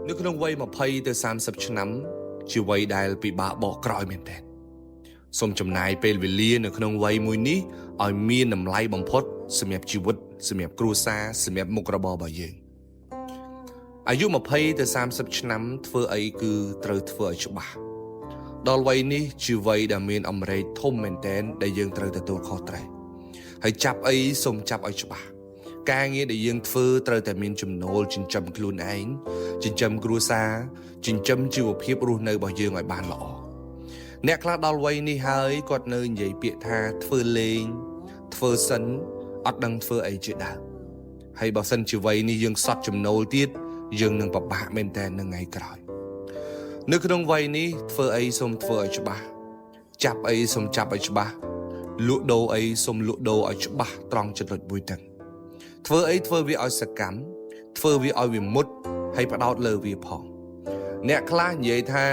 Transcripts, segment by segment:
នៅក្នុងវ័យ20ទៅ30ឆ្នាំជាវ័យដែលពិបាកបកក្រោយមែនទែនសូមចំណាយពេលវេលានៅក្នុងវ័យមួយនេះឲ្យមានតម្លៃបំផុតសម្រាប់ជីវិតសម្រាប់គ្រួសារសម្រាប់មុខរបររបស់យើងអាយុ20ទៅ30ឆ្នាំធ្វើអីគឺត្រូវធ្វើឲ្យច្បាស់ដល់វ័យនេះជាវ័យដែលមានអម្រែកធំមែនទែនដែលយើងត្រូវទទួលខុសត្រូវហើយចាប់អីសូមចាប់ឲ្យច្បាស់ការងារដែលយើងធ្វើត្រូវតែមានចំណូលចិញ្ចឹមខ្លួនឯងចិញ្ចឹមគ្រួសារចិញ្ចឹមជីវភាពរស់នៅរបស់យើងឲ្យបានល្អអ្នកខ្លះដល់វ័យនេះហើយគាត់នៅនិយាយពាក្យថាធ្វើលេងធ្វើសិនអត់ដឹងធ្វើអីជាដើមហើយបើសិនជាវ័យនេះយើងសត់ចំណូលទៀតយើងនឹងពិបាកមែនតើនៅថ្ងៃក្រោយនៅក្នុងវ័យនេះធ្វើអីសូមធ្វើឲ្យច្បាស់ចាប់អីសូមចាប់ឲ្យច្បាស់លក់ដូរអីសូមលក់ដូរឲ្យច្បាស់ត្រង់ចំណុចមួយទាំងធ្វើអីធ្វើវាឲ្យសកម្មធ្វើវាឲ្យវាមុតហើយផ្ដោតលើវាផងអ្នកខ្លះនិយាយថា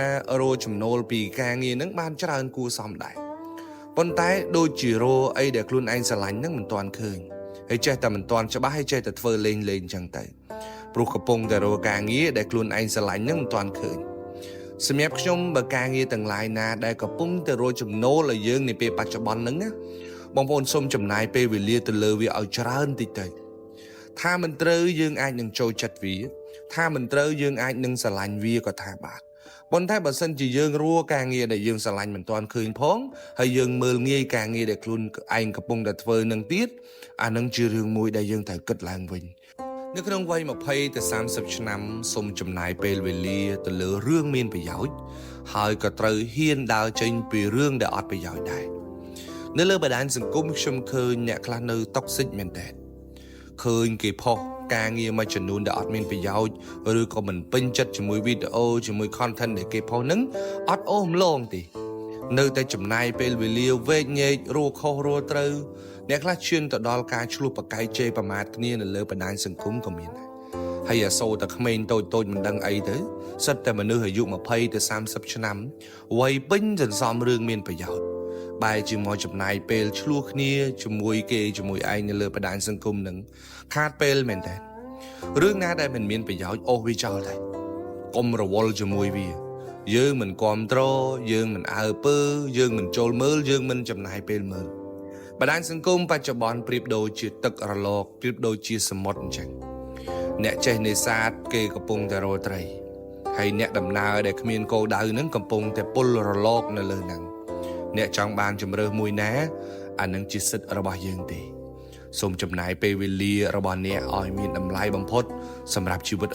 រកចំណូលពីការងារហ្នឹងបានច្រើនគួរសមដែរប៉ុន្តែដូចជារកអីដែលខ្លួនឯងស្រឡាញ់ហ្នឹងមិនទាន់ឃើញហើយចេះតែមិនទាន់ច្បាស់ហើយចេះតែធ្វើលេងលេងអញ្ចឹងទៅព្រោះកំពុងតែរកការងារដែលខ្លួនឯងស្រឡាញ់ហ្នឹងមិនទាន់ឃើញសម្រាប់ខ្ញុំបើការងារទាំងឡាយណាដែលកំពុងតែរកចំណូលឲ្យយើងនាពេលបច្ចុប្បន្នហ្នឹងណាបងប្អូនសូមចំណាយពេលវេលាទៅលើវាឲ្យច្រើនតិចទៅថាមិនត្រូវយើងអាចនឹងចូលចិត្តវាថាមិនត្រូវយើងអាចនឹងស្រឡាញ់វាក៏ថាបានប៉ុន្តែបើសិនជាយើងរកការងារដែលយើងស្រឡាញ់មិនទាន់ឃើញផងហើយយើងមើលងាយការងារដែលខ្លួនឯងកំពុងតែធ្វើនឹងទៀតអានឹងជារឿងមួយដែលយើងត្រូវគិតឡើងវិញនៅក្នុងវ័យ20ទៅ30ឆ្នាំសូមចំណាយពេលវេលាទៅលើរឿងមានប្រយោជន៍ហើយក៏ត្រូវហ៊ានដើរចេញពីរឿងដែលអត់ប្រយោជន៍ដែរនៅលើបណ្ដាញសង្គមខ្ញុំឃើញអ្នកខ្លះនៅtoxic មែនតើឃើញគេផុសការងារមួយចំនួនដែលអត់មានប្រយោជន៍ឬក៏មិនពេញចិត្តជាមួយវីដេអូជាមួយ content ដែលគេផុសហ្នឹងអត់អូសម្លងទេនៅតែចំណាយពេលវេលាវែកញែករកខុសរកត្រូវអ្នកខ្លះឈានទៅដល់ការឆ្លោះប្រកែកជេរប្រមាថគ្នានៅលើបណ្ដាញសង្គមក៏មានដែរហើយអាសូរតែក្មេងតូចតូចមិនដឹងអីទៅសិតតែមនុស្សអាយុ20ទៅ30ឆ្នាំវ័យពេញសន្សំរឿងមានប្រយោជន៍បែរជាមកចំណាយពេលឆ្លោះគ្នាជាមួយគេជាមួយឯងនៅលើបណ្ដាញសង្គមនឹងខាតពេលមែនតើរឿងណាដែលមិនមានប្រយោជន៍អូសវាចោលដែរកុំរវល់ជាមួយវាយើងមិនគ្រប់ត្រយើងមិនអើពើយើងមិនចូលមើលយើងមិនចំណាយពេលមើលបណ្ដាញសង្គមបច្ចុប្បន្នប្រៀបដូចជាទឹករលកប្រៀបដូចជាសមុទ្រអញ្ចឹងអ្នកចេះនេសាទគេកំពុងតែរកត្រីហើយអ្នកដំណើរដែលគ្មានគោលដៅនឹងកំពុងតែពុលរលកនៅលើហ្នឹងអ្នកចង់បានជំរើសមួយណាអានឹងជាសិទ្ធិរបស់យើងទេសូមចំណាយពេលវេលារបស់អ្នកឲ្យមានតម្លៃបំផុតសម្រាប់ជីវិត